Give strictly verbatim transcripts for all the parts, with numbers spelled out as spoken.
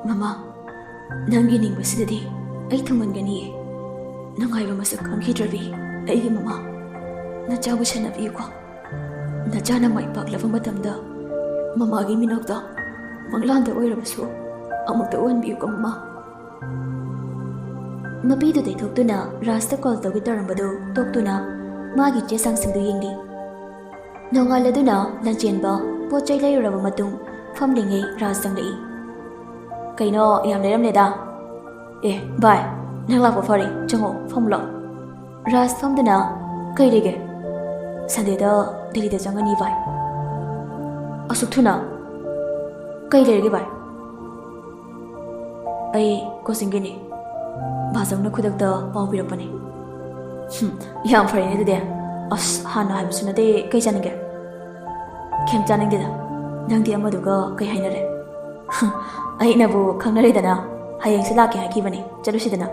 ꯃꯃꯥ, ꯅꯪꯒꯤ ꯅꯤꯡꯕꯁꯤꯗꯗꯤ ꯑꯩ ꯊꯨꯡꯍꯟꯒꯅꯤꯌꯦ꯫ ꯅꯨꯡꯉꯥꯏꯕ ꯃꯁꯛ ꯈꯪꯈꯤꯗ꯭ꯔꯕꯤ ꯑꯩꯒꯤ ꯃꯃꯥ, ꯅꯆꯥꯕꯨ ꯁꯦꯟꯅꯕꯤꯌꯨꯀꯣ꯫ ꯅꯆꯥꯅ ꯃꯥꯏ ꯄꯥꯛꯂꯕ ꯃꯇꯝꯗ ꯃꯃꯥꯒꯤ ꯃꯤꯅꯣꯛꯇꯣ ꯃꯪꯂꯥꯟꯗ ꯑꯣꯏꯔꯕꯁꯨ ꯑꯃꯨꯛꯇ ꯎꯍꯟꯕꯤꯌꯨꯀꯣ ꯃꯃꯥ꯫ ꯃꯄꯤꯗꯨ ꯇꯩꯊꯣꯛꯇꯨꯅ ꯔꯥꯖꯇ ꯀꯣꯜ ꯇꯧꯒꯦ ꯇꯧꯔꯝꯕꯗꯨ ꯇꯣꯛꯇꯨꯅ ꯃꯥꯒꯤ ꯆꯦ ꯆꯥꯡꯁꯤꯡꯗꯨ ꯌꯦꯡꯂꯤ꯫ ꯅꯣꯡꯉꯥꯜꯂꯗꯨꯅ ꯂꯟꯆꯦꯟꯕ ꯄꯣꯠ ꯆꯩ ꯂꯩꯔꯨꯔꯕ ꯃꯇꯨꯡ ꯐꯝꯂꯤꯉꯩ ꯔꯥꯖ ꯆꯪꯂꯛꯏ꯫ "ꯀꯩꯅꯣ, ꯌꯥꯝ ꯂꯩꯔꯝꯂꯦꯗ꯫ ꯑꯦ ꯚꯥꯏ, ꯅꯪ ꯂꯥꯛꯄ ꯐꯔꯦ, ꯆꯪꯉꯣ, ꯐꯝꯂꯣ꯫" ꯔꯥꯖ ꯐꯝꯗꯨꯅ, "ꯀꯩ ꯂꯩꯒꯦ?" "ꯁꯟꯗꯦꯗ ꯗꯦꯜꯂꯤꯗ ꯆꯪꯒꯅꯤ ꯚꯥꯏ꯫" "ꯑꯁꯨꯛ ꯊꯨꯅ? ꯀꯩ ꯂꯩꯔꯒꯦ ꯚꯥꯏ?" "ꯑꯩ ꯀꯣꯆꯤꯡꯒꯤꯅꯤ꯫ ꯕꯥꯖꯧꯅ ꯈꯨꯗꯛꯇ ꯄꯥꯎ ꯄꯤꯔꯛꯄꯅꯤ꯫" "ꯍꯨꯝ, ꯌꯥꯝ ꯐꯔꯦꯅꯦ ꯑꯗꯨꯗꯤ꯫ ꯑꯁ, ꯍꯥꯟꯅ ꯍꯥꯏꯕꯁꯨ ꯅꯠꯇꯦ, ꯀꯩ ꯆꯥꯅꯤꯡꯒꯦ?" "ꯀꯩꯝ ꯆꯥꯅꯤꯡꯗꯦꯗ꯫ ꯅꯪꯗꯤ ꯑꯃꯗꯨꯒ ꯀꯩ ꯍꯥꯏꯅꯔꯦ?" "ꯑꯩꯅꯕꯨ ꯈꯪꯅꯔꯦꯗꯅ, ꯍꯌꯦꯡꯁꯦ ꯂꯥꯛꯀꯦ ꯍꯥꯏꯈꯤꯕꯅꯤ, ꯆꯠꯂꯨꯁꯤꯗꯅ꯫"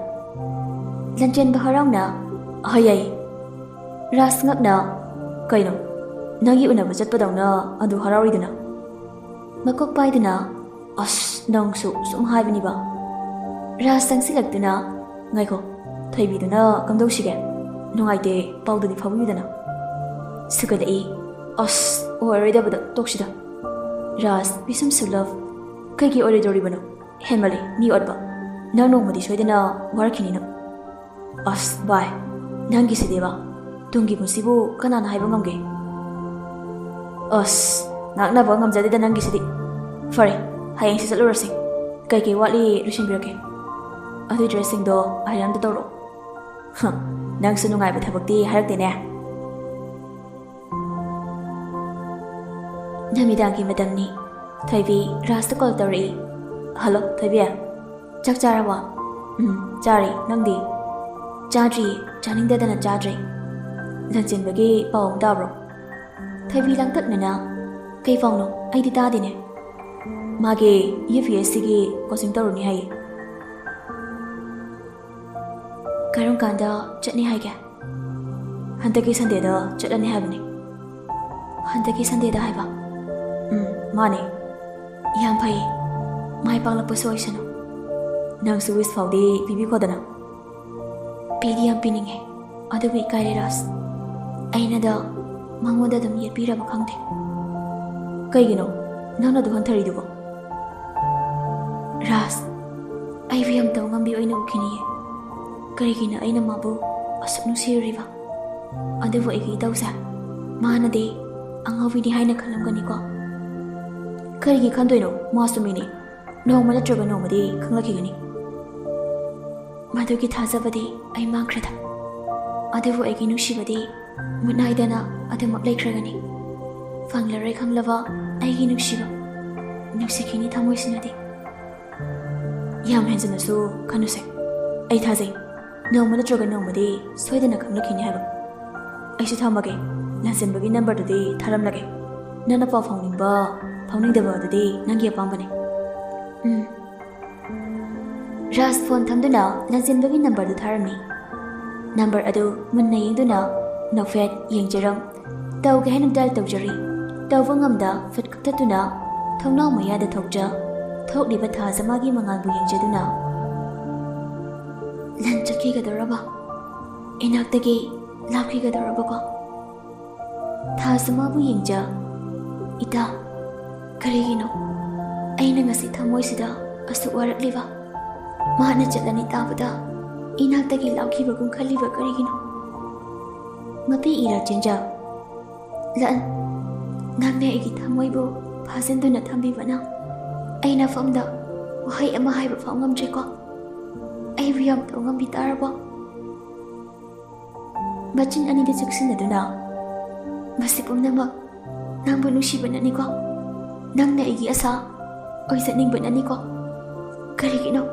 ꯂꯟꯆꯦꯟꯕ ꯍꯔꯥꯎꯅ, "ꯍꯣꯏ, ꯌꯥꯏ꯫" ꯔꯥꯖ ꯉꯛꯅ, "ꯀꯩꯅꯣ, ꯅꯪꯒꯤ ꯎꯅꯕ ꯆꯠꯄꯗꯧꯅ ꯑꯗꯨ ꯍꯔꯥꯎꯔꯤꯗꯨꯅ?" ꯃꯀꯣꯛ ꯄꯥꯏꯗꯨꯅ, "ꯑꯁ, ꯅꯪꯁꯨ ꯁꯨꯝ ꯍꯥꯏꯕꯅꯤꯕ꯫" ꯔꯥꯖ ꯆꯪꯁꯤꯜꯂꯛꯇꯨꯅ, "ꯉꯥꯏꯈꯣ, ꯊꯣꯏꯕꯤꯗꯨꯅ ꯀꯝꯗꯧꯁꯤꯒꯦ? ꯅꯨꯡꯉꯥꯏꯇꯦ, ꯄꯥꯎꯗꯨꯗꯤ ꯐꯥꯎꯕꯤꯌꯨꯗꯅ꯫" ꯁꯨꯒꯠꯂꯛꯏ꯫ "ꯑꯁ, ꯑꯣꯏꯔꯣꯏꯗꯕꯗ ꯇꯣꯛꯁꯤꯗ꯫" ꯔꯥꯖ, ꯄꯤꯁꯨꯝꯁꯨ ꯂꯞ, "ꯀꯩꯒꯤ ꯑꯣꯏꯔꯣꯏꯗꯧꯔꯤꯕꯅꯣ? ꯍꯦꯟꯃꯜꯂꯦ ꯃꯤ ꯑꯣꯠꯄ꯫ ꯅꯪ ꯅꯣꯡꯃꯗꯤ ꯁꯣꯏꯗꯅ ꯋꯥꯔꯛꯈꯤꯅꯤ ꯅꯪ꯫" "ꯑꯁ ꯚꯥꯏ, ꯅꯪꯒꯤꯁꯤꯗꯤꯕ, ꯇꯨꯡꯒꯤ ꯄꯨꯟꯁꯤꯕꯨ ꯀꯅꯥꯅ ꯍꯥꯏꯕ ꯉꯝꯒꯦ?" "ꯑꯁ, ꯉꯥꯛꯅꯕ ꯉꯝꯖꯗꯦꯗ ꯅꯪꯒꯤꯁꯤꯗꯤ꯫ ꯐꯔꯦ, ꯍꯌꯦꯡꯁꯤ ꯆꯠꯂꯨꯔꯁꯤ꯫ ꯀꯩꯀꯩ ꯋꯥꯠꯂꯤ ꯂꯣꯏꯁꯤꯟꯕꯤꯔꯛꯀꯦ꯫ ꯑꯗꯨꯏ ꯗ꯭ꯔꯦꯁꯁꯤꯡꯗꯣ ꯑꯥꯏꯔꯟ ꯑꯝꯇ ꯇꯧꯔꯛꯑꯣ꯫" "ꯍ, ꯅꯪꯁꯨ ꯅꯨꯡꯉꯥꯏꯕ ꯊꯕꯛꯇꯤ ꯍꯥꯏꯔꯛꯇꯦꯅꯦ꯫" ꯅꯨꯃꯤꯗꯥꯡꯒꯤ ꯃꯇꯝꯅꯤ꯫ ꯊꯣꯏꯕꯤ ꯔꯥꯖꯇ ꯀꯣꯜ ꯇꯧꯔꯛꯏ꯫ "ꯍꯜꯂꯣ, ꯊꯣꯏꯕꯤ꯫ ꯆꯥꯛ ꯆꯥꯔꯕꯣ?" "ꯎꯝ, ꯆꯥꯔꯦ꯫ ꯅꯪꯗꯤ?" "ꯆꯥꯗ꯭ꯔꯤ꯫ ꯆꯥꯅꯤꯡꯗꯗꯅ ꯆꯥꯗ꯭ꯔꯦ꯫" "ꯂꯟꯆꯦꯟꯕꯒꯤ ꯄꯥꯎ ꯑꯃ ꯇꯥꯕ꯭ꯔꯣ?" ꯊꯣꯏꯕꯤ ꯂꯥꯡꯇꯛꯅꯅ, "ꯀꯩ ꯄꯥꯎꯅꯣ? ꯑꯩꯗꯤ ꯇꯥꯗꯦꯅꯦ꯫" "ꯃꯥꯒꯤ ꯌꯨ ꯄꯤ ꯑꯦꯁ ꯁꯤꯒꯤ ꯀꯣꯆꯤꯡ ꯇꯧꯔꯨꯅꯤ ꯍꯥꯏꯌꯦ꯫" "ꯀꯔꯝ ꯀꯥꯟꯗ ꯆꯠꯅꯤ ꯍꯥꯏꯒꯦ?" "ꯍꯟꯗꯛꯀꯤ ꯁꯟꯗꯦꯗ ꯆꯠꯂꯅꯤ ꯍꯥꯏꯕꯅꯤ꯫" "ꯍꯟꯗꯛꯀꯤ ꯁꯟꯗꯦꯗ ꯍꯥꯏꯕ?" "ꯎꯝ, ꯃꯥꯅꯦ꯫" "ꯌꯥꯝ ꯐꯩ꯫ ꯃꯥꯏ ꯄꯥꯛꯂꯛꯄꯁꯨ ꯑꯣꯏꯁꯅꯨ꯫ ꯅꯪꯁꯨ ꯋꯤꯁ ꯐꯥꯎꯗꯤ ꯄꯤꯕꯤꯈꯣꯗꯅ꯫ ꯄꯤꯗꯤ ꯌꯥꯝ ꯄꯤꯅꯤꯡꯉꯦ, ꯑꯗꯨꯕꯨ ꯏꯀꯥꯏꯔꯦ ꯔꯥꯖ꯫ ꯑꯩꯅꯗ ꯃꯉꯣꯟꯗ ꯑꯗꯨꯝ ꯌꯦꯠꯄꯤꯔꯕ ꯈꯪꯗꯦ꯫ ꯀꯩꯒꯤꯅꯣ ꯅꯪꯅ ꯑꯗꯨ ꯍꯟꯊꯔꯤꯗꯨꯕꯣ? ꯔꯥꯖ, ꯑꯩꯕꯨ ꯌꯥꯝ ꯇꯧ ꯉꯝꯕꯤ ꯑꯣꯏꯅ ꯎꯈꯤꯅꯤꯌꯦ꯫ ꯀꯔꯤꯒꯤꯅꯣ ꯑꯩꯅ ꯃꯥꯕꯨ ꯑꯁꯨꯛ ꯅꯨꯡꯁꯤꯔꯨꯔꯤꯕ? ꯑꯗꯨꯕꯨ ꯑꯩꯒꯤ ꯏꯇꯧꯁꯦ ꯃꯥꯅꯗꯤ ꯑꯉꯥꯎꯕꯤꯅꯤ ꯍꯥꯏꯅ ꯈꯜꯂꯝꯒꯅꯤꯀꯣ? ꯀꯔꯤꯒꯤ ꯈꯟꯗꯣꯏꯅꯣ? ꯃꯥꯁꯨ ꯃꯤꯅꯤ꯫ ꯅꯣꯡꯃ ꯅꯠꯇ꯭ꯔꯒ ꯅꯣꯡꯃꯗꯤ ꯈꯪꯂꯛꯈꯤꯒꯅꯤ꯫ ꯃꯗꯨꯒꯤ ꯊꯥꯖꯕꯗꯤ ꯑꯩ ꯃꯥꯡꯈ꯭ꯔꯦꯗ꯫ ꯑꯗꯨꯕꯨ ꯑꯩꯒꯤ ꯅꯨꯡꯁꯤꯕꯗꯤ ꯃꯨꯠ ꯅꯥꯏꯗꯅ ꯑꯗꯨꯃꯛ ꯂꯩꯈ꯭ꯔꯒꯅꯤ꯫ ꯐꯪꯂꯔꯣꯏ ꯈꯪꯂꯕ ꯑꯩꯒꯤ ꯅꯨꯡꯁꯤꯕ, ꯅꯨꯡꯁꯤꯈꯤꯅꯤ ꯊꯃꯣꯏꯁꯤꯅꯗꯤ꯫ ꯌꯥꯝ ꯍꯦꯟꯖꯤꯟꯅꯁꯨ ꯈꯟꯅꯨꯁꯦ꯫ ꯑꯩ ꯊꯥꯖꯩ, ꯅꯣꯡꯃ ꯅꯠꯇ꯭ꯔꯒ ꯅꯣꯡꯃꯗꯤ ꯁꯣꯏꯗꯅ ꯈꯪꯂꯛꯈꯤꯅꯤ ꯍꯥꯏꯕ꯫ ꯑꯩꯁꯨ ꯊꯝꯃꯒꯦ, ꯂꯟꯆꯦꯟꯕꯒꯤ ꯅꯝꯕꯔꯗꯨꯗꯤ ꯊꯥꯔꯝꯂꯒꯦ꯫ ꯅꯪꯅ ꯄꯥꯎ ꯐꯥꯎꯅꯤꯡꯕ, ꯐꯥꯎꯅꯤꯡꯗꯕ ꯑꯗꯨꯗꯤ ꯅꯪꯒꯤ ꯑꯄꯥꯝꯕꯅꯤ꯫ ꯎꯝ꯫ ꯔꯥꯖ ꯐꯣꯟ ꯊꯝꯗꯨꯅ ꯂꯟꯆꯦꯟꯕꯒꯤ ꯅꯝꯕꯔꯗꯨ ꯊꯥꯔꯝꯃꯤ꯫ ꯅꯝꯕꯔ ꯑꯗꯨ ꯃꯨꯟꯅ ꯌꯦꯡꯗꯨꯅ ꯅꯣꯛꯐꯦꯠ ꯌꯦꯡꯖꯔꯝ ꯇꯧꯒꯦ ꯍꯥꯏꯅ ꯗꯥꯏꯜ ꯇꯧꯖꯔꯤ꯫ ꯇꯧꯕ ꯉꯝꯗ ꯐꯨꯠ ꯀꯛꯊꯠꯇꯨꯅ ꯊꯣꯡꯅꯥꯎ ꯃꯌꯥꯗ ꯊꯣꯛꯆ ꯊꯣꯛꯂꯤꯕ ꯊꯥꯖꯃꯥꯒꯤ ꯃꯉꯥꯜꯕꯨ ꯌꯦꯡꯖꯗꯨꯅ, "ꯂꯟ ꯆꯠꯈꯤꯒꯗꯧꯔꯕ? ꯏꯅꯥꯛꯇꯒꯤ ꯂꯥꯞꯈꯤꯒꯗꯧꯔꯕꯀꯣ?" ꯊꯥꯖꯃꯥꯕꯨ ꯌꯦꯡꯖ, "ꯏꯇꯥ, ꯀꯔꯤꯒꯤꯅꯣ ꯑꯩꯅ ꯉꯁꯤ ꯊꯃꯣꯏꯁꯤꯗ ꯑꯁꯨꯛ ꯋꯥꯔꯛꯂꯤꯕ? ꯃꯥꯅ ꯆꯠꯂꯅꯤ ꯇꯥꯕꯗ ꯏꯅꯥꯛꯇꯒꯤ ꯂꯥꯞꯈꯤꯕꯒꯨꯝ ꯈꯜꯂꯤꯕ ꯀꯔꯤꯒꯤꯅꯣ?" ꯃꯄꯤ ꯏꯔꯥ ꯆꯦꯟꯖ, "ꯂꯟ, ꯅꯪꯅ ꯑꯩꯒꯤ ꯊꯃꯣꯏꯕꯨ ꯐꯥꯖꯤꯟꯗꯨꯅ ꯊꯝꯕꯤꯕꯅ ꯑꯩ ꯅꯐꯝꯗ ꯋꯥꯍꯩ ꯑꯃ ꯍꯥꯏꯕ ꯐꯥꯎ ꯉꯝꯗ꯭ꯔꯦꯀꯣ꯫ ꯑꯩꯕꯨ ꯌꯥꯝ ꯇꯧ ꯉꯝꯕꯤ ꯇꯥꯔꯕꯣ?" ꯃꯆꯤꯟ ꯑꯅꯤꯗ ꯆꯨꯛꯁꯤꯟꯅꯗꯨꯅ, "ꯃꯁꯤ ꯄꯨꯝꯅꯃꯛ ꯅꯪꯕꯨ ꯅꯨꯡꯁꯤꯕꯅꯅꯤꯀꯣ꯫ ꯅꯪꯅ ꯑꯩꯒꯤ ꯑꯁꯥ ꯑꯣꯏꯖꯅꯤꯡꯕꯅꯅꯤꯀꯣ꯫ ꯀꯔꯤꯒꯤꯅꯣ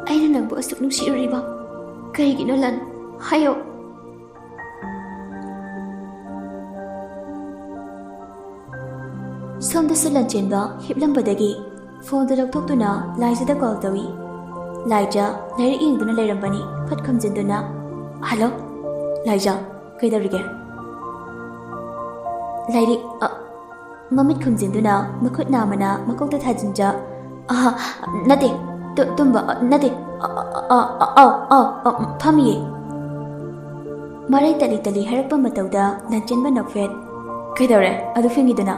ꯑꯩꯅ ꯅꯪꯕꯨ ꯑꯁꯨꯛ ꯅꯨꯡꯁꯤꯔꯨꯔꯤꯕ? ꯀꯔꯤꯒꯤꯅꯣ ꯂꯟ? ꯍꯥꯏꯌꯣ꯫" ꯁꯣꯝꯗꯁꯨ ꯂꯟꯆꯦꯟꯕ ꯍꯤꯞꯂꯝꯕꯗꯒꯤ ꯐꯣꯟꯗꯨ ꯂꯧꯊꯣꯛꯇꯨꯅ ꯂꯥꯏꯖꯗ ꯀꯣꯜ ꯇꯧꯏ꯫ ꯂꯥꯏꯖ ꯂꯥꯏꯔꯤꯛ ꯌꯦꯡꯗꯨꯅ ꯂꯩꯔꯝꯕꯅꯤ꯫ ꯐꯠ ꯈꯨꯝꯖꯤꯟꯗꯨꯅ, "ꯍꯜꯂꯣ, ꯂꯥꯏꯖ, ꯀꯩꯗꯧꯔꯤꯒꯦ?" ꯂꯥꯏꯔꯤꯛ, ꯑ, ꯃꯃꯤꯠ ꯈꯨꯝꯖꯤꯟꯗꯨꯅ ꯃꯈꯨꯠ ꯅꯥꯝꯃꯅ ꯃꯀꯣꯛꯇ ꯊꯥꯖꯤꯟꯖ, ꯑꯍ, ꯅꯠꯇꯦ, ꯇꯨ-, ꯇꯨꯝꯕ, ꯑ, ꯅꯠꯇꯦ, ꯑ, ꯑ, ꯑ, ꯑ, ꯑꯧ, ꯑꯧ, ꯑ, ꯎꯝ, ꯐꯝꯃꯤꯌꯦ꯫ ꯃꯔꯩ ꯇꯠꯂꯤ ꯇꯠꯂꯤ ꯍꯥꯏꯔꯛꯄ ꯃꯇꯧꯗ ꯂꯟꯆꯦꯟꯕ ꯅꯣꯛꯐꯦꯠ, "ꯀꯩꯗꯧꯔꯦ ꯑꯗꯨ ꯐꯤꯡꯉꯤꯗꯨꯅ?"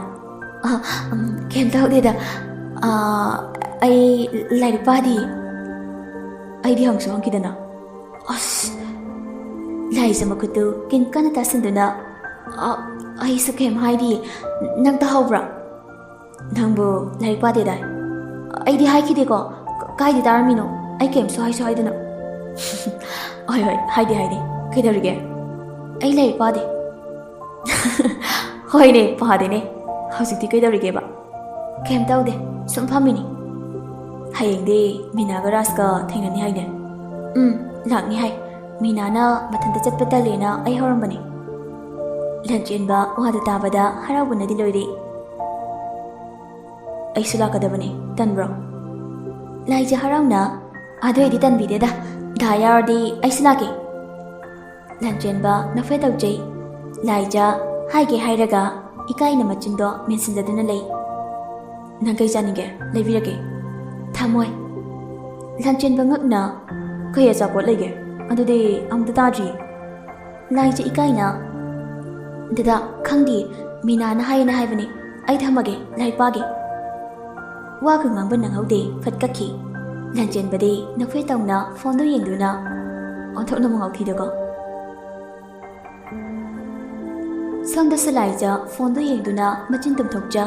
"ꯑ, ꯎꯝ, ꯀꯩꯝ ꯇꯧꯗꯦꯗ, ꯑ, ꯑꯩ ꯂꯥꯏꯔꯤꯛ ꯄꯥꯗꯤꯌꯦ꯫" ꯑꯩꯗꯤ ꯍꯪꯁꯨ ꯍꯪꯈꯤꯗꯅ꯫ ꯑꯁ! ꯂꯥꯏꯖ ꯃꯈꯨꯠꯇꯨ ꯀꯤꯟ ꯀꯟꯅ ꯇꯥꯁꯤꯟꯗꯨꯅ, "ꯑ, ꯑꯩꯁꯨ ꯀꯩꯝ ꯍꯥꯏꯗꯤꯌꯦ꯫ ꯅꯪ ꯇꯥꯍꯧꯕ꯭ꯔꯥ?" "ꯅꯪꯕꯨ ꯂꯥꯏꯔꯤꯛ ꯄꯥꯗꯦꯗꯥꯏ?" "ꯑꯩꯗꯤ ꯍꯥꯏꯈꯤꯗꯦꯀꯣ꯫ ꯀ-, ꯀꯥꯏꯗ ꯇꯥꯔꯝꯃꯤꯅꯣ? ꯑꯩ ꯀꯩꯝꯁꯨ ꯍꯥꯏꯁꯨ ꯍꯥꯏꯗꯅ꯫" "ꯍꯣꯏ, ꯍꯣꯏ, ꯍꯥꯏꯗꯦ, ꯍꯥꯏꯗꯦ꯫ ꯀꯩꯗꯧꯔꯤꯒꯦ?" "ꯑꯩ ꯂꯥꯏꯔꯤꯛ ꯄꯥꯗꯦ꯫" "ꯍꯣꯏꯅꯦ, ꯄꯥꯗꯦꯅꯦ꯫ ꯍꯧꯖꯤꯛꯇꯤ ꯀꯩꯗꯧꯔꯤꯒꯦꯕ?" "ꯀꯩꯝ ꯇꯧꯗꯦ, ꯁꯨꯝ ꯐꯝꯃꯤꯅꯤ꯫" "ꯍꯌꯦꯡꯗꯤ ꯃꯤꯅꯥꯒ ꯔꯥꯖꯀ ꯊꯦꯡꯅꯅꯤ ꯍꯥꯏꯅꯦ?" "ꯎꯝ, ꯂꯥꯛꯅꯤ ꯍꯥꯏ꯫ ꯃꯤꯅꯥꯅ ꯃꯊꯟꯇ ꯆꯠꯄ ꯇꯜꯂꯦꯅ ꯑꯩ ꯍꯧꯔꯝꯕꯅꯤ꯫" ꯂꯟꯆꯦꯟꯕ ꯋꯥꯗꯨ ꯇꯥꯕꯗ ꯍꯔꯥꯎꯕꯅꯗꯤ ꯂꯣꯏꯔꯦ꯫ "ꯑꯩꯁꯨ ꯂꯥꯛꯀꯗꯕꯅꯤ, ꯇꯟꯕ꯭ꯔꯣ?" ꯂꯥꯏꯖ ꯍꯔꯥꯎꯅ, "ꯑꯗꯨ ꯑꯩꯗꯤ ꯇꯟꯕꯤꯗꯦꯗ, ꯗꯥ ꯌꯥꯎꯔꯗꯤ ꯑꯩꯁꯨ ꯂꯥꯛꯀꯦ꯫" ꯂꯟꯆꯦꯟꯕ ꯅꯣꯛꯐꯦꯠ ꯇꯧꯖꯩ꯫ ꯂꯥꯏꯖ ꯍꯥꯏꯒꯦ ꯍꯥꯏꯔꯒ ꯏꯀꯥꯏꯅ ꯃꯆꯤꯟꯗꯣ ꯃꯦꯟꯁꯤꯟꯖꯗꯨꯅ ꯂꯩ꯫ "ꯅꯪ ꯀꯩ ꯆꯥꯅꯤꯡꯒꯦ? ꯂꯩꯕꯤꯔꯒꯦ꯫" "ꯊꯝꯃꯣꯏ꯫" ꯂꯟꯆꯦꯟꯕ ꯉꯛꯅ, "ꯀꯩ ꯑꯆꯥꯄꯣꯠ ꯂꯩꯒꯦ? ꯑꯗꯨꯗꯤ ꯑꯃꯨꯛꯇ ꯇꯥꯗ꯭ꯔꯤꯌꯦ꯫" ꯂꯥꯏꯖ ꯏꯀꯥꯏꯅ, "ꯗꯗꯥ, ꯈꯪꯗꯦ, ꯃꯤꯅꯥꯅ ꯍꯥꯏꯌꯦꯅ ꯍꯥꯏꯕꯅꯦ꯫ ꯑꯩ ꯊꯝꯃꯒꯦ, ꯂꯥꯏꯔꯤꯛ ꯄꯥꯒꯦ꯫" ꯋꯥꯒ ꯉꯥꯡꯕ ꯅꯪꯍꯧꯗꯦ, ꯐꯠ ꯀꯛꯈꯤ꯫ ꯂꯟꯆꯦꯟꯕꯗꯤ ꯅꯣꯛꯐꯦꯠ ꯇꯧꯅ ꯐꯣꯟꯗꯨ ꯌꯦꯡꯗꯨꯅ, "ꯑꯣꯟꯊꯣꯛꯅ ꯃꯉꯥꯎ ꯊꯤꯗꯀꯣ꯫" ꯁꯣꯝꯗꯁꯨ ꯂꯥꯏꯖ ꯐꯣꯟꯗꯨ ꯌꯦꯡꯗꯨꯅ ꯃꯆꯤꯟ ꯇꯨꯝꯊꯣꯛꯆ,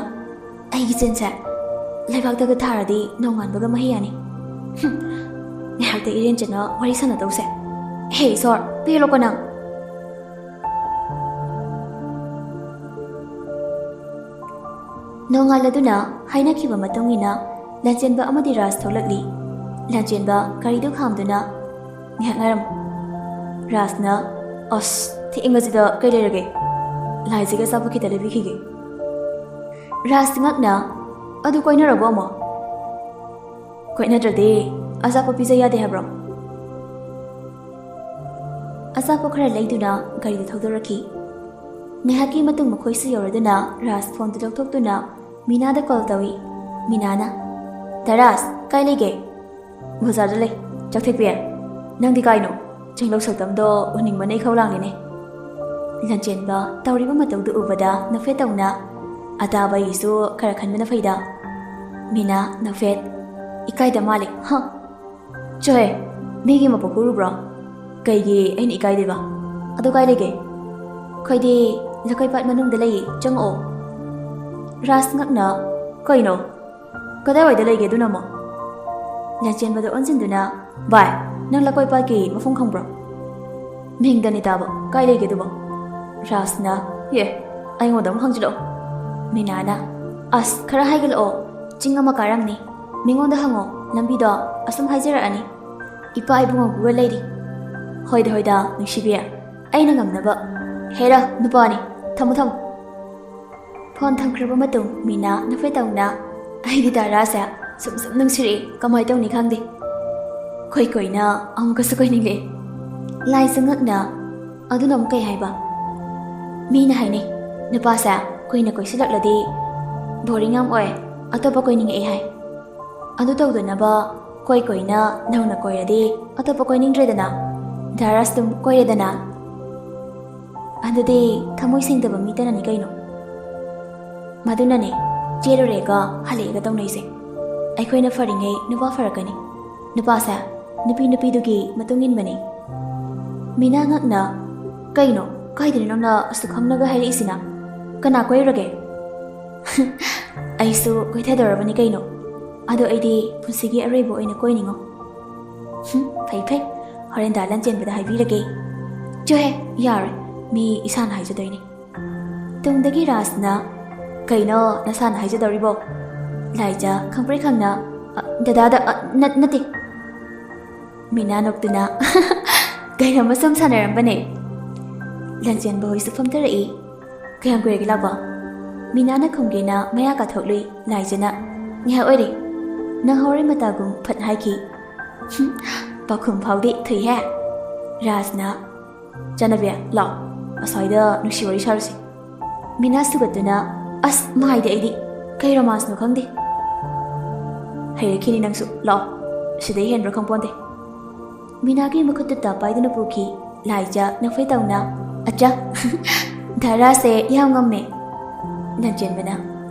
"ꯑꯩꯒꯤ ꯆꯤꯟꯁꯦ ꯂꯩꯕꯥꯛꯇꯒ ꯊꯥꯔꯗꯤ ꯅꯣꯡꯉꯥꯟꯕꯒ ꯃꯍꯩ ꯌꯥꯅꯤ꯫ ꯍꯨꯝ, ꯉꯥꯏꯍꯥꯛꯇ ꯏꯔꯦꯟꯖꯅ ꯋꯥꯔꯤ ꯁꯥꯟꯅꯗꯧꯁꯦ꯫ ꯍꯦ ꯏꯁꯣꯔ, ꯄꯦꯜꯂꯣꯀꯣ ꯅꯪ꯫" ꯅꯣꯡꯉꯥꯜꯂꯗꯨꯅ ꯍꯥꯏꯅꯈꯤꯕ ꯃꯇꯨꯡ ꯏꯟꯅ ꯂꯟꯆꯦꯟꯕ ꯑꯃꯗꯤ ꯔꯥꯖ ꯊꯣꯛꯂꯛꯂꯤ꯫ ꯂꯟꯆꯦꯟꯕ ꯒꯥꯔꯤꯗꯨ ꯈꯥꯝꯗꯨꯅ, "ꯉꯥꯏꯍꯥꯛ ꯉꯥꯏꯔꯝꯃꯨ꯫" ꯔꯥꯖꯅ, "ꯑꯁ, ꯊꯦꯡꯕꯁꯤꯗ ꯀꯩ ꯂꯩꯔꯒꯦ? ꯂꯥꯏꯖꯒ ꯑꯆꯥꯄꯣꯠ ꯈꯤꯇ ꯂꯩꯕꯤꯈꯤꯒꯦ꯫" ꯔꯥꯖ ꯉꯛꯅ, "ꯑꯗꯨ ꯀꯣꯏꯅꯔꯕꯣ ꯑꯃꯨꯛ? ꯀꯣꯏꯅꯗ꯭ꯔꯗꯤ ꯑꯆꯥꯄꯣꯠ ꯄꯤꯖ ꯌꯥꯗꯦ ꯍꯥꯏꯕ꯭ꯔꯣ?" ꯑꯆꯥꯄꯣꯠ ꯈꯔ ꯂꯩꯗꯨꯅ ꯒꯥꯔꯤꯗ ꯊꯧꯗꯣꯔꯛꯈꯤ꯫ ꯉꯥꯏꯍꯥꯛꯀꯤ ꯃꯇꯨꯡ ꯃꯈꯣꯏꯁꯨ ꯌꯧꯔꯗꯨꯅ ꯔꯥꯖ ꯐꯣꯟꯗꯨ ꯂꯧꯊꯣꯛꯇꯨꯅ ꯃꯤꯅꯥꯗ ꯀꯣꯜ ꯇꯧꯏ꯫ ꯃꯤꯅꯥꯅ, "ꯙꯔꯥꯖ, ꯀꯥꯏ ꯂꯩꯒꯦ?" "ꯕꯖꯥꯔꯗ ꯂꯩ꯫ ꯆꯥꯛꯊꯦꯛꯄꯤ, ꯅꯪꯗꯤ ꯀꯥꯏꯅꯣ? ꯆꯦꯡꯂꯧ ꯁꯛꯇꯝꯗꯣ ꯎꯅꯤꯡꯕꯅ ꯏꯈꯧ ꯂꯥꯡꯂꯤꯅꯦ꯫" ꯂꯟꯆꯦꯟꯕ ꯇꯧꯔꯤꯕ ꯃꯇꯧꯗꯨ ꯎꯕꯗ ꯅꯣꯛꯐꯦꯠ ꯇꯧꯅ, "ꯑꯇꯥꯕ ꯑꯩꯒꯤꯁꯨ ꯈꯔ ꯈꯟꯕꯅ ꯐꯩꯗ꯫" ꯃꯤꯅꯥ ꯅꯣꯛꯐꯦꯠ, "ꯏꯀꯥꯏꯗ ꯃꯥꯜꯂꯦ, ꯍ?" "ꯆꯣꯍꯦ, ꯃꯤꯒꯤ ꯃꯄꯣꯛ ꯍꯨꯔꯨꯕ꯭ꯔꯣ? ꯀꯩꯒꯤ ꯑꯩꯅ ꯏꯀꯥꯏꯗꯣꯏꯕ? ꯑꯗꯨ ꯀꯥꯏ ꯂꯩꯒꯦ?" "ꯑꯩꯈꯣꯏꯗꯤ ꯂꯩꯀꯣꯏ ꯄꯥꯠ ꯃꯅꯨꯡꯗ ꯂꯩꯌꯦ, ꯆꯪꯉꯛꯑꯣ꯫" ꯔꯥꯖ ꯉꯛꯅ, "ꯀꯩꯅꯣ? ꯀꯗꯥꯏꯋꯥꯏꯗ ꯂꯩꯒꯦ ꯑꯗꯨꯅ ꯑꯃꯨꯛ?" ꯂꯟꯆꯦꯟꯕꯗ ꯑꯣꯟꯁꯤꯟꯗꯨꯅ, "ꯚꯥꯏ, ꯅꯪ ꯂꯩꯀꯣꯏ ꯄꯥꯠꯀꯤ ꯃꯐꯝ ꯈꯪꯕ꯭ꯔꯣ?" "ꯃꯤꯡꯗꯅꯤ ꯇꯥꯕ, ꯀꯥꯏ ꯂꯩꯒꯦ ꯑꯗꯨꯕꯣ?" ꯔꯥꯖꯅ, "ꯑꯦ, ꯑꯩꯉꯣꯟꯗ ꯑꯃꯨꯛ ꯍꯪꯖꯤꯜꯂꯛꯑꯣ꯫" ꯃꯤꯅꯥꯅ, "ꯑꯁ, ꯈꯔ ꯍꯥꯏꯒꯠꯂꯛꯑꯣ, ꯆꯤꯡ ꯑꯃ ꯀꯥꯔꯝꯅꯤ, ꯃꯤꯉꯣꯟꯗ ꯍꯪꯉꯣ, ꯂꯝꯕꯤꯗꯣ ꯑꯁꯨꯝ ꯍꯥꯏꯖꯔꯛꯑꯅꯤ, ꯏꯄꯥ ꯏꯕꯨꯡꯉꯣꯒ ꯂꯩꯔꯤ꯫" "ꯍꯣꯏꯗ, ꯍꯣꯏꯗ, ꯅꯨꯡꯁꯤꯕꯤ, ꯑꯩꯅ ꯉꯝꯅꯕ꯫" "ꯍꯦꯔꯥ, ꯅꯨꯄꯥꯅꯤ, ꯊꯝꯃꯣ, ꯊꯝꯃꯣ꯫" ꯐꯣꯟ ꯊꯝꯈ꯭ꯔꯕ ꯃꯇꯨꯡ ꯃꯤꯅꯥ ꯅꯣꯛꯐꯦꯠ ꯇꯧꯅ, "ꯑꯩꯗꯤ ꯙꯔꯥꯖꯁꯦ ꯁꯨꯝ ꯁꯨꯝ ꯅꯨꯡꯁꯤꯔꯛꯏ, ꯀꯃꯥꯏ ꯇꯧꯅꯤ ꯈꯪꯗꯦ꯫ ꯀꯣꯏ ꯀꯣꯏꯅ ꯑꯃꯨꯛꯀꯁꯨ ꯀꯣꯏꯅꯤꯡꯂꯛꯑꯦ꯫" ꯂꯥꯏꯖ ꯉꯛꯅ, "ꯑꯗꯨꯅ ꯑꯃꯨꯛ ꯀꯩ ꯍꯥꯏꯕ?" "ꯃꯤꯅ ꯍꯥꯏꯅꯩ, ꯅꯨꯄꯥꯁꯦ ꯀꯨꯏꯅ ꯀꯣꯏꯁꯤꯜꯂꯛꯂꯗꯤ ꯕꯣꯔꯤꯡ ꯌꯥꯝ ꯑꯣꯏ, ꯑꯇꯣꯞꯄ ꯀꯣꯏꯅꯤꯡꯉꯛꯑꯦ ꯍꯥꯏ꯫ ꯑꯗꯨ ꯇꯧꯗꯅꯕ ꯀꯣꯏ ꯀꯣꯏꯅ ꯅꯧꯅ ꯀꯣꯏꯔꯗꯤ ꯑꯇꯣꯞꯄ ꯀꯣꯏꯅꯤꯡꯗ꯭ꯔꯦꯗꯅ, ꯙꯔꯥꯖ ꯑꯗꯨꯝ ꯀꯣꯏꯔꯦꯗꯅ꯫ ꯑꯗꯨꯗꯤ ꯊꯃꯣꯏ ꯁꯦꯡꯗꯕ ꯃꯤꯇꯅꯅꯤ ꯀꯩꯅꯣ꯫ ꯃꯗꯨꯅꯅꯦ ꯆꯦꯜꯂꯨꯔꯦꯒ ꯍꯜꯂꯛꯑꯦꯒ ꯇꯧꯅꯩꯁꯦ꯫ ꯑꯩꯈꯣꯏꯅ ꯐꯔꯤꯉꯩ ꯅꯨꯄꯥ ꯐꯔꯛꯀꯅꯤ꯫ ꯅꯨꯄꯥꯁꯦ ꯅꯨꯄꯤ ꯅꯨꯄꯤꯗꯨꯒꯤ ꯃꯇꯨꯡ ꯏꯟꯕꯅꯤ꯫" ꯃꯤꯅꯥ ꯉꯛꯅ, "ꯀꯩꯅꯣ? ꯀꯥꯏꯗꯅꯣ ꯅꯪꯅ ꯑꯁꯨꯛ ꯈꯪꯅꯒ ꯍꯥꯏꯔꯛꯏꯁꯤꯅ? ꯀꯅꯥ ꯀꯣꯏꯔꯨꯔꯒꯦ?" "ꯑꯩꯁꯨ ꯀꯣꯏꯊꯗꯧꯔꯕꯅꯤ ꯀꯩꯅꯣ꯫ ꯑꯗꯣ ꯑꯩꯗꯤ ꯄꯨꯟꯁꯤꯒꯤ ꯑꯔꯣꯏꯕ ꯑꯣꯏꯅ ꯀꯣꯏꯅꯤꯡꯉꯣ꯫" "ꯍꯨꯝ, ꯐꯩ ꯐꯩ꯫ ꯍꯣꯔꯦꯟ ꯗꯥ ꯂꯟꯆꯦꯟꯕꯗ ꯍꯥꯏꯕꯤꯔꯒꯦ꯫" "ꯆꯣꯍꯦ, ꯌꯥꯔꯣꯏ꯫ ꯃꯤ ꯏꯁꯥꯅ ꯍꯥꯏꯖꯗꯣꯏꯅꯤ꯫" ꯇꯨꯡꯗꯒꯤ ꯔꯥꯖꯅ, "ꯀꯩꯅꯣ ꯅꯁꯥꯅ ꯍꯥꯏꯖꯗꯧꯔꯤꯕꯣ?" ꯂꯥꯏꯖ ꯈꯪꯄ꯭ꯔꯦꯛ ꯈꯪꯅ, "ꯑ, ꯗꯗꯥꯗ, ꯑ, ꯅꯠ-, ꯅꯠꯇꯦ꯫" ꯃꯤꯅꯥ ꯅꯣꯛꯇꯨꯅ, "ꯀꯩꯅꯣꯝꯃ ꯁꯨꯝ ꯁꯥꯟꯅꯔꯝꯕꯅꯦ꯫" ꯂꯟꯆꯦꯟꯕ ꯍꯣꯏꯁꯨ ꯐꯝꯊꯔꯛꯏ꯫ "ꯀꯌꯥꯝ ꯀꯨꯏꯔꯒꯦ ꯂꯥꯛꯄ?" ꯃꯤꯅꯥꯅ ꯈꯨꯝꯒꯦꯅ ꯃꯌꯥ ꯀꯥꯊꯣꯛꯂꯨꯏ꯫ ꯂꯥꯏꯖꯅ, "ꯉꯥꯏꯍꯥꯛ ꯑꯣꯏꯔꯦ꯫ ꯅꯪ ꯍꯧꯔꯦ ꯃꯇꯥꯒꯨꯝ ꯐꯠ ꯍꯥꯏꯈꯤ꯫" "ꯍꯨꯝ, ꯄꯥꯎꯈꯨꯝ ꯐꯥꯎꯗꯤ ꯊꯨꯏꯍꯦ꯫" ꯔꯥꯖꯅ, "ꯆꯠꯅꯕꯤ, ꯂꯥꯛꯑꯣ, ꯑꯁ꯭ꯋꯥꯏꯗ ꯅꯨꯡꯁꯤ ꯋꯥꯔꯤ ꯁꯥꯔꯨꯁꯤ꯫" ꯃꯤꯅꯥ ꯁꯨꯒꯠꯇꯨꯅ, "ꯑꯁ, ꯃꯥꯏꯗꯤ ꯑꯩꯗꯤ ꯀꯩ ꯔꯣꯃꯥꯟꯁꯅꯣ ꯈꯪꯗꯦ꯫" ꯍꯩꯔꯛꯈꯤꯅꯤ ꯅꯪꯁꯨ꯫ ꯂꯥꯛꯑꯣ, ꯁꯤꯗꯩ ꯍꯦꯟꯕ꯭ꯔꯥ ꯈꯪꯄꯣꯟꯇꯦ꯫ ꯃꯤꯅꯥꯒꯤ ꯃꯈꯨꯠꯇꯨ ꯇꯞ ꯄꯥꯏꯗꯨꯅ ꯄꯨꯈꯤ꯫ ꯂꯥꯏꯖ ꯅꯐꯩ ꯇꯧꯅ, "ꯑꯆꯥ, ꯙꯔꯥꯁꯦ ꯌꯥꯝ ꯉꯝꯃꯦ"꯫ ꯂꯟꯆꯦꯟꯕꯅ,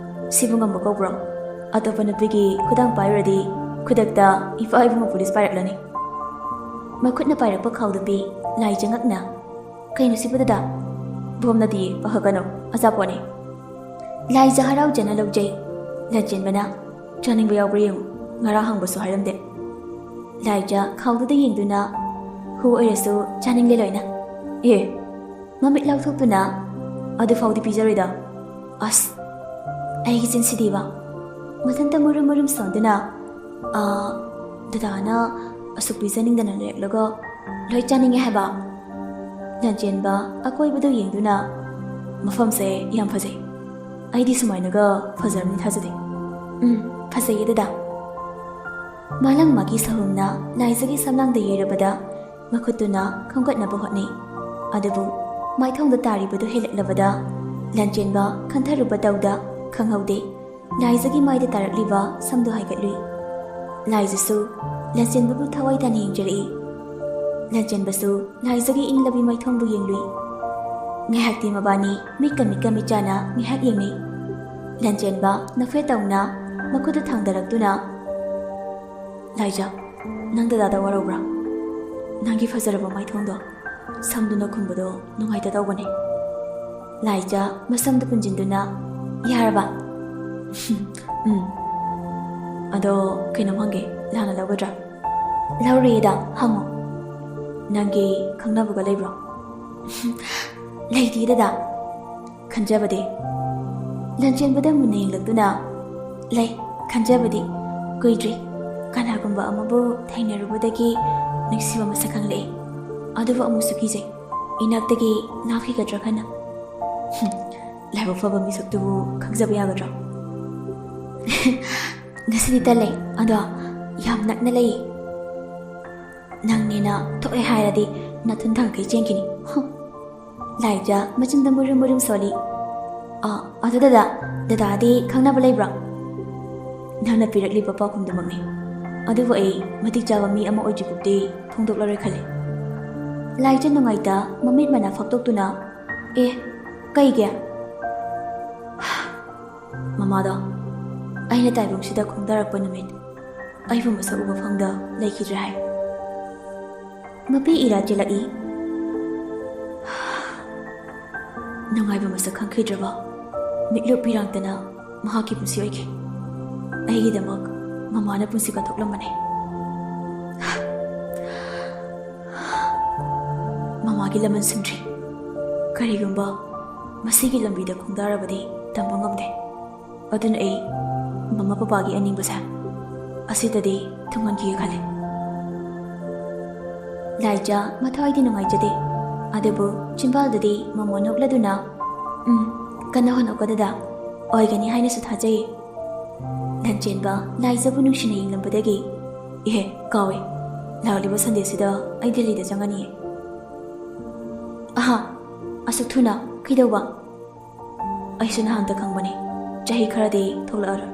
"ꯁꯤꯕꯨ ꯉꯝꯕ ꯀꯧꯕ꯭ꯔꯣ? ꯑꯇꯣꯞꯄ ꯅꯨꯄꯤꯒꯤ ꯈꯨꯗꯥꯡ ꯄꯥꯏꯔꯨꯔꯗꯤ ꯈꯨꯗꯛꯇ ꯏꯄꯥ ꯏꯕꯨꯡꯉꯣ ꯄꯨꯂꯤꯁ ꯄꯥꯏꯔꯛꯂꯅꯤ"꯫ ꯃꯈꯨꯠꯅ ꯄꯥꯏꯔꯛꯄ ꯈꯥꯎꯗꯨ ꯄꯤ꯫ ꯂꯥꯏꯖ ꯉꯛꯅ, "ꯀꯩꯅꯣ ꯁꯤꯕꯨ ꯗꯗꯥ?" "ꯕꯣꯝ ꯅꯠꯇꯤꯌꯦ, ꯄꯥꯈꯠꯀꯅꯨ, ꯑꯆꯥꯄꯣꯠꯅꯦ"꯫ ꯂꯥꯏꯖ ꯍꯔꯥꯎꯖꯅ ꯂꯧꯖꯩ꯫ ꯂꯟꯆꯦꯟꯕꯅ, "ꯆꯥꯅꯤꯡꯕ ꯌꯥꯎꯕ꯭ꯔꯥ ꯌꯦꯡꯉꯨ, ꯉꯔꯥꯡ ꯍꯪꯕꯁꯨ ꯍꯥꯏꯔꯝꯗꯦ"꯫ ꯂꯥꯏꯖ ꯈꯥꯎꯗꯨꯗ ꯌꯦꯡꯗꯨꯅ, "ꯍꯨ ꯑꯣꯏꯔꯁꯨ ꯆꯥꯅꯤꯡꯂꯦ ꯂꯣꯏꯅ"꯫ ꯑꯦ, ꯃꯃꯤꯠ ꯂꯥꯎꯊꯣꯛꯇꯨꯅ, "ꯑꯗꯨꯐꯥꯎꯗꯤ ꯄꯤꯖꯔꯣꯏꯗ"꯫ ꯑꯁ, ꯑꯩꯒꯤ ꯆꯤꯟꯁꯤꯗꯤꯕ꯫ ꯃꯊꯟꯇ ꯃꯨꯔꯨꯝ ꯃꯨꯔꯨꯝ ꯁꯣꯟꯗꯨꯅ, "ꯑꯥ, ꯗꯗꯥꯅ ꯑꯁꯨꯛ ꯄꯤꯖꯅꯤꯡꯗꯅ ꯂꯩꯔꯛꯂꯒ ꯂꯣꯏ ꯆꯥꯅꯤꯡꯉꯦ ꯍꯥꯏꯕ"꯫ ꯂꯟꯆꯦꯟꯕ ꯑꯀꯣꯏꯕꯗꯨ ꯌꯦꯡꯗꯨꯅ, "ꯃꯐꯝꯁꯦ ꯌꯥꯝ ꯐꯖꯩ꯫ ꯑꯩꯗꯤ ꯁꯨꯃꯥꯏꯅꯒ ꯐꯖꯔꯝꯅꯤ ꯊꯥꯖꯗꯦ"꯫ "ꯎꯝ, ꯐꯖꯩꯌꯦ ꯗꯗꯥ"꯫ ꯃꯥꯂꯪ ꯃꯥꯒꯤ ꯁꯍꯨꯝꯅ ꯂꯥꯏꯖꯒꯤ ꯁꯝꯂꯥꯡꯗ ꯌꯩꯔꯕꯗ ꯃꯈꯨꯠꯇꯨꯅ ꯈꯣꯝꯒꯠꯅꯕ ꯍꯣꯠꯅꯩ꯫ ꯑꯗꯨꯕꯨ ꯃꯥꯏꯊꯣꯡꯗ ꯇꯥꯔꯤꯕꯗꯨ ꯍꯦꯜꯂꯛꯂꯕꯗ ꯂꯟꯆꯦꯟꯕ ꯈꯟꯊꯔꯨꯕ ꯇꯧꯗ ꯈꯪꯍꯧꯗꯦ꯫ ꯂꯥꯏꯖꯒꯤ ꯃꯥꯏꯗ ꯇꯥꯔꯛꯂꯤꯕ ꯁꯝꯗꯨ ꯍꯥꯏꯒꯠꯂꯨꯏ꯫ ꯂꯥꯏꯖꯁꯨ ꯂꯟꯆꯦꯟꯕꯕꯨ ꯊꯋꯥꯏ ꯇꯥꯅ ꯌꯦꯡꯖꯔꯛꯏ꯫ ꯂꯟꯆꯦꯟꯕꯁꯨ ꯂꯥꯏꯖꯒꯤ ꯏꯪꯂꯕꯤ ꯃꯥꯏꯊꯣꯡꯕꯨ ꯌꯦꯡꯂꯨꯏ꯫ ꯉꯥꯏꯍꯥꯛꯇꯤ ꯃꯕꯥꯅꯤ ꯃꯤꯠꯀ ꯃꯤꯠꯀ ꯃꯤꯠꯆꯥꯅ ꯉꯥꯏꯍꯥꯛ ꯌꯦꯡꯅꯩ꯫ ꯂꯟꯆꯦꯟꯕ ꯅꯐꯦꯠ ꯇꯧꯅ ꯃꯈꯨꯠꯇꯨ ꯊꯥꯡꯗꯔꯛꯇꯨꯅ, "ꯂꯥꯏꯖ, ꯅꯪ ꯗꯗꯥꯗ ꯋꯥꯔꯧꯕ꯭ꯔꯥ? ꯅꯪꯒꯤ ꯐꯖꯔꯕ ꯃꯥꯏꯊꯣꯡꯗꯣ ꯁꯝꯗꯨꯅ ꯈꯨꯝꯕꯗꯣ ꯅꯨꯡꯉꯥꯏꯇ ꯇꯧꯕꯅꯦ"꯫ ꯂꯥꯏꯖ ꯃꯁꯝꯗꯨ ꯄꯨꯟꯁꯤꯟꯗꯨꯅ, "ꯌꯥꯔꯕ?" "ꯎꯝ꯫ ꯑꯗꯣ ꯀꯩꯅꯣꯝ ꯍꯪꯒꯦ, ꯂꯥꯟꯅ ꯂꯧꯒꯗ꯭ꯔꯥ?" "ꯂꯧꯔꯣꯏꯌꯦꯗ, ꯍꯪꯉꯣ"꯫ "ꯅꯪꯒꯤ ꯈꯪꯅꯕꯒ ꯂꯩꯕ꯭ꯔꯣ?" "ꯂꯩꯇꯦ ꯗꯗꯥ"꯫ "ꯈꯟꯖꯕꯗꯤ?" ꯂꯟꯆꯦꯟꯕꯗ ꯃꯨꯟꯅ ꯌꯦꯡꯂꯛꯇꯨꯅ, "ꯂꯩ, ꯈꯟꯖꯕꯗꯤ꯫ ꯀꯨꯏꯗ꯭ꯔꯤ꯫ ꯀꯅꯥꯒꯨꯝꯕ ꯑꯃꯕꯨ ꯊꯦꯡꯅꯔꯨꯕꯗꯒꯤ ꯅꯨꯡꯁꯤꯕ ꯃꯁꯛ ꯈꯪꯂꯛꯑꯦ꯫ ꯑꯗꯨꯕꯨ ꯑꯃꯨꯛꯁꯨ ꯀꯤꯖꯩ꯫ ꯏꯅꯥꯛꯇꯒꯤ ꯂꯥꯞꯈꯤꯒꯗ꯭ꯔꯥ ꯈꯟꯅ"꯫ "ꯍꯨꯝ, ꯂꯥꯏꯕꯛ ꯐꯕ ꯃꯤꯁꯛꯇꯨꯕꯨ ꯈꯪꯖꯕ ꯌꯥꯒꯗ꯭ꯔꯣ?" "ꯉꯁꯤꯗꯤ ꯇꯜꯂꯦ, ꯑꯗꯣ ꯌꯥꯝ ꯅꯛꯅ ꯂꯩꯌꯦ꯫ ꯅꯪꯅꯦꯅ ꯊꯣꯛꯑꯦ ꯍꯥꯏꯔꯗꯤ ꯅꯥꯊꯨꯟ ꯊꯥꯡꯒꯩ ꯆꯦꯟꯈꯤꯅꯤ"꯫ ꯍꯨꯝ꯫ ꯂꯥꯏꯖ ꯃꯆꯤꯟꯗ ꯃꯨꯔꯨꯝ ꯃꯨꯔꯨꯝ ꯁꯣꯜꯂꯤ꯫ "ꯑ, ꯑꯗꯨ ꯗꯗꯥ, ꯗꯗꯥꯗꯤ ꯈꯪꯅꯕ ꯂꯩꯕ꯭ꯔꯣ?" ꯅꯪꯅ ꯄꯤꯔꯛꯂꯤꯕ ꯄꯥꯎꯈꯨꯝꯗꯨꯃꯛꯅꯤ꯫ ꯑꯗꯨꯕꯨ ꯑꯩ ꯃꯇꯤꯛ ꯆꯥꯕ ꯃꯤ ꯑꯃ ꯑꯣꯏꯗ꯭ꯔꯤꯕꯨꯛꯇꯤ ꯐꯣꯡꯗꯣꯛꯂꯔꯣꯏ ꯈꯜꯂꯤ꯫ ꯂꯥꯏꯖ ꯅꯨꯡꯉꯥꯏꯇ ꯃꯃꯤꯠ ꯃꯅꯥ ꯐꯥꯛꯇꯣꯛꯇꯨꯅ, "ꯑꯦ, ꯀꯩꯒꯤ?" ꯃꯃꯥꯗꯣ ꯑꯩꯅ ꯇꯥꯏꯕꯪꯁꯤꯗ ꯈꯣꯡꯗꯥꯔꯛꯄ ꯅꯨꯃꯤꯠ ꯑꯩꯕꯨ ꯃꯁꯛ ꯎꯕ ꯐꯪꯗ ꯂꯩꯈꯤꯗ꯭ꯔꯦ ꯍꯥꯏ꯫ ꯃꯄꯤ ꯏꯔꯥ ꯆꯦꯜꯂꯛꯏ꯫ ꯅꯨꯡꯉꯥꯏꯕ ꯃꯁꯛ ꯈꯪꯈꯤꯗ꯭ꯔꯕ ꯃꯤꯠꯂꯨ ꯄꯤꯔꯥꯡꯇꯅ ꯃꯍꯥꯛꯀꯤ ꯄꯨꯟꯁꯤ ꯑꯣꯏꯈꯤ꯫ ꯑꯩꯒꯤꯗꯃꯛ ꯃꯃꯥꯅ ꯄꯨꯟꯁꯤ ꯀꯠꯊꯣꯛꯂꯝꯕꯅꯤ꯫ ꯃꯃꯥꯒꯤ ꯂꯃꯟ ꯁꯤꯡꯗ꯭ꯔꯤ꯫ ꯀꯔꯤꯒꯨꯝꯕ ꯃꯁꯤꯒꯤ ꯂꯝꯕꯤꯗ ꯈꯣꯡꯗꯥꯔꯕꯗꯤ ꯇꯝꯕ ꯉꯝꯗꯦ꯫ ꯑꯗꯨꯅ ꯑꯩ ꯃꯃꯥ ꯄꯄꯥꯒꯤ ꯑꯅꯤꯡꯕꯁꯦ ꯑꯁꯤꯗꯗꯤ ꯊꯨꯡꯍꯟꯈꯤꯒꯦ ꯈꯜꯂꯤ꯫ ꯂꯥꯏꯖ ꯃꯊ꯭ꯋꯥꯏꯗꯤ ꯅꯨꯡꯉꯥꯏꯖꯗꯦ, ꯑꯗꯨꯕꯨ ꯆꯤꯝꯕꯥꯜꯗꯗꯤ ꯃꯃꯣꯟ ꯅꯣꯛꯂꯗꯨꯅ, "ꯎꯝ, ꯀꯟꯅ ꯍꯣꯠꯅꯧꯀꯣ ꯗꯗꯥ, ꯑꯣꯏꯒꯅꯤ ꯍꯥꯏꯅꯁꯨ ꯊꯥꯖꯩ꯫" ꯂꯟꯆꯦꯟꯕ ꯂꯥꯏꯖꯕꯨ ꯅꯨꯡꯁꯤꯅ ꯌꯦꯡꯂꯝꯕꯗꯒꯤ, "ꯏꯍꯦ, ꯀꯥꯎꯏ, ꯂꯥꯛꯂꯤꯕ ꯁꯟꯗꯦꯁꯤꯗ ꯑꯩ ꯗꯤꯜꯂꯤꯗ ꯆꯪꯒꯅꯤꯌꯦ꯫" "ꯑꯍꯥ, ꯑꯁꯨꯛ ꯊꯨꯅ? ꯀꯩꯗꯧꯕ?" "ꯑꯩꯁꯨ ꯅꯍꯥꯟꯇ ꯈꯪꯕꯅꯤ, ꯆꯍꯤ ꯈꯔꯗꯤ ꯊꯣꯛꯂꯛꯑꯔꯣꯏ꯫"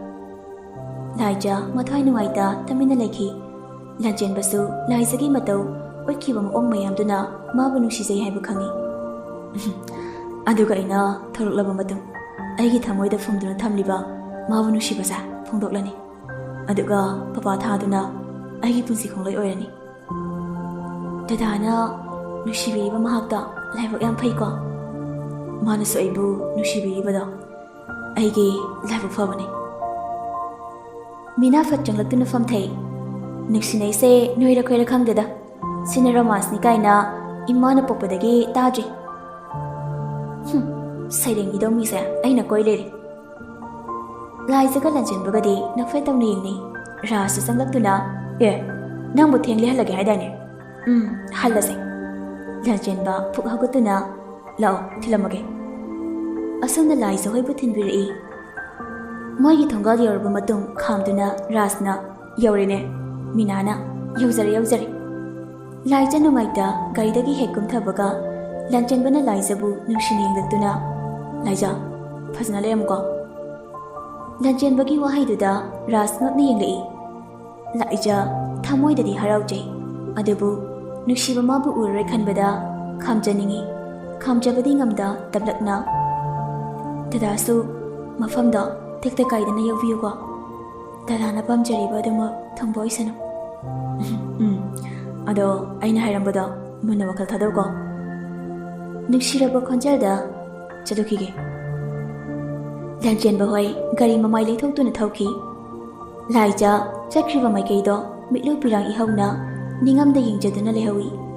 ꯂꯥꯏꯖ ꯃꯊ꯭ꯋꯥꯏ ꯅꯨꯡꯉꯥꯏꯇ ꯇꯨꯃꯤꯟꯅ ꯂꯩꯈꯤ꯫ ꯂꯟꯆꯦꯟꯕꯁꯨ ꯂꯥꯏꯖꯒꯤ ꯃꯇꯧ ꯎꯠꯈꯤꯕ ꯃꯑꯣꯡ ꯃꯌꯥꯝꯗꯨꯅ ꯃꯥꯕꯨ ꯅꯨꯡꯁꯤꯖꯩ ꯍꯥꯏꯕ ꯈꯪꯏ꯫ "ꯑꯗꯨꯒ ꯑꯩꯅ ꯊꯣꯛꯂꯛꯂꯕ ꯃꯇꯨꯡ ꯑꯩꯒꯤ ꯊꯃꯣꯏꯗ ꯐꯨꯝꯗꯨꯅ ꯊꯝꯂꯤꯕ ꯃꯥꯕꯨ ꯅꯨꯡꯁꯤꯕꯁꯦ ꯐꯣꯡꯗꯣꯛꯂꯅꯤ꯫ ꯑꯗꯨꯒ ꯄꯄꯥ ꯊꯥꯗꯨꯅ ꯑꯩꯒꯤ ꯄꯨꯟꯁꯤ ꯈꯣꯡꯂꯣꯏ ꯑꯣꯏꯔꯅꯤ꯫" ꯗꯗꯥꯅ ꯅꯨꯡꯁꯤꯕꯤꯔꯤꯕ ꯃꯍꯥꯛꯇ ꯂꯥꯏꯕꯛ ꯌꯥꯝ ꯐꯩꯀꯣ꯫ ꯃꯥꯅꯁꯨ ꯑꯩꯕꯨ ꯅꯨꯡꯁꯤꯕꯤꯔꯤꯕꯗꯣ ꯑꯩꯒꯤ ꯂꯥꯏꯕꯛ ꯐꯕꯅꯤ꯫ ꯃꯤꯅꯥ ꯐꯠ ꯆꯪꯂꯛꯇꯨꯅ ꯐꯝꯊꯩ꯫ "ꯅꯨꯡꯁꯤꯅꯩꯁꯦ ꯅꯣꯏꯔ ꯈꯣꯏꯔ ꯈꯪꯗꯦꯗ꯫ ꯁꯤꯅ ꯔꯣꯃꯥꯟꯁꯅꯤ ꯀꯥꯏꯅ ꯏꯃꯥꯅ ꯄꯣꯛꯄꯗꯒꯤ ꯇꯥꯗ꯭ꯔꯤ꯫ ꯍꯨꯝ, ꯁꯩꯔꯦꯡꯒꯤꯗꯧ ꯃꯤꯁꯦ ꯑꯩꯅ ꯀꯣꯏ ꯂꯩꯔꯦ꯫" ꯂꯥꯏꯖꯒ ꯂꯟꯆꯦꯟꯕꯒꯗꯤ ꯅꯣꯛꯐꯦꯠ ꯇꯧꯅ ꯌꯦꯡꯅꯩ꯫ ꯔꯥꯖꯁꯨ ꯆꯪꯂꯛꯇꯨꯅ, "ꯑꯦ, ꯅꯪꯕꯨ ꯊꯦꯡꯂꯦ ꯍꯜꯂꯒꯦ ꯍꯥꯏꯗꯥꯏꯅꯦ?" "ꯎꯝ, ꯍꯜꯂꯁꯦ꯫" ꯂꯟꯆꯦꯟꯕ ꯐꯨꯛ ꯍꯧꯒꯠꯇꯨꯅ, "ꯂꯥꯛꯑꯣ, ꯊꯤꯜꯂꯝꯃꯒꯦ꯫" ꯑꯁꯣꯝꯅ ꯂꯥꯏꯖ ꯍꯣꯏꯕꯨ ꯊꯤꯟꯕꯤꯔꯛꯏ꯫ ꯃꯣꯏꯒꯤ ꯊꯣꯡꯒꯥꯜ ꯌꯧꯔꯕ ꯃꯇꯨꯡ ꯈꯥꯝꯗꯨꯅ ꯔꯥꯖꯅ, "ꯌꯧꯔꯦꯅꯦ꯫" ꯃꯤꯅꯥꯅ, "ꯌꯧꯖꯔꯦ, ꯌꯧꯖꯔꯦ꯫" ꯂꯥꯏꯖ ꯅꯨꯡꯉꯥꯏꯇ ꯒꯥꯔꯤꯗꯒꯤ ꯍꯦꯛ ꯀꯨꯝꯊꯕꯒ ꯂꯟꯆꯦꯟꯕꯅ ꯂꯥꯏꯖꯕꯨ ꯅꯨꯡꯁꯤꯅ ꯌꯦꯡꯂꯛꯇꯨꯅ, "ꯂꯥꯏꯖ, ꯐꯖꯅ ꯂꯩꯔꯝꯃꯨꯀꯣ꯫" ꯂꯟꯆꯦꯟꯕꯒꯤ ꯋꯥꯍꯩꯗꯨꯗ ꯔꯥꯖ ꯉꯛꯅ ꯌꯦꯡꯂꯛꯏ꯫ ꯂꯥꯏꯖ ꯊꯃꯣꯏꯗꯗꯤ ꯍꯔꯥꯎꯖꯩ, ꯑꯗꯨꯕꯨ ꯅꯨꯡꯁꯤꯕ ꯃꯥꯕꯨ ꯎꯔꯔꯣꯏ ꯈꯟꯕꯗ ꯈꯥꯝꯖꯅꯤꯡꯏ꯫ ꯈꯥꯝꯖꯕꯗꯤ ꯉꯝꯗ ꯇꯞꯂꯛꯅ, "ꯗꯗꯥꯁꯨ ꯃꯐꯝꯗꯣ ꯇꯦꯛꯇ ꯀꯥꯏꯗꯅ ꯌꯧꯕꯤꯌꯨꯀꯣ꯫ ꯗꯗꯥꯅ ꯄꯥꯝꯖꯔꯤꯕ ꯑꯗꯨꯃꯛ ꯊꯨꯡꯕ ꯑꯣꯏꯁꯅꯨ꯫" "ꯎꯝ, ꯑꯗꯣ ꯑꯩꯅ ꯍꯥꯏꯔꯝꯕꯗꯣ ꯃꯨꯟꯅ ꯋꯥꯈꯜ ꯊꯥꯗꯧꯀꯣ꯫" ꯅꯨꯡꯁꯤꯔꯕ ꯈꯣꯟꯖꯦꯜꯗ, "ꯆꯠꯂꯨꯈꯤꯒꯦ꯫" ꯂꯟꯆꯦꯟꯕ ꯍꯣꯏ ꯒꯥꯔꯤ ꯃꯃꯥꯏ ꯂꯩꯊꯣꯛꯇꯨꯅ ꯊꯧꯈꯤ꯫ ꯂꯥꯏꯖ ꯆꯠꯈ꯭ꯔꯤꯕ ꯃꯥꯏꯀꯩꯗꯣ ꯃꯤꯠꯂꯨ ꯄꯤꯔꯥꯡ ꯏꯍꯧꯅ ꯅꯤꯡꯉꯝꯗ ꯌꯦꯡꯖꯗꯨꯅ ꯂꯩꯍꯧꯏ꯫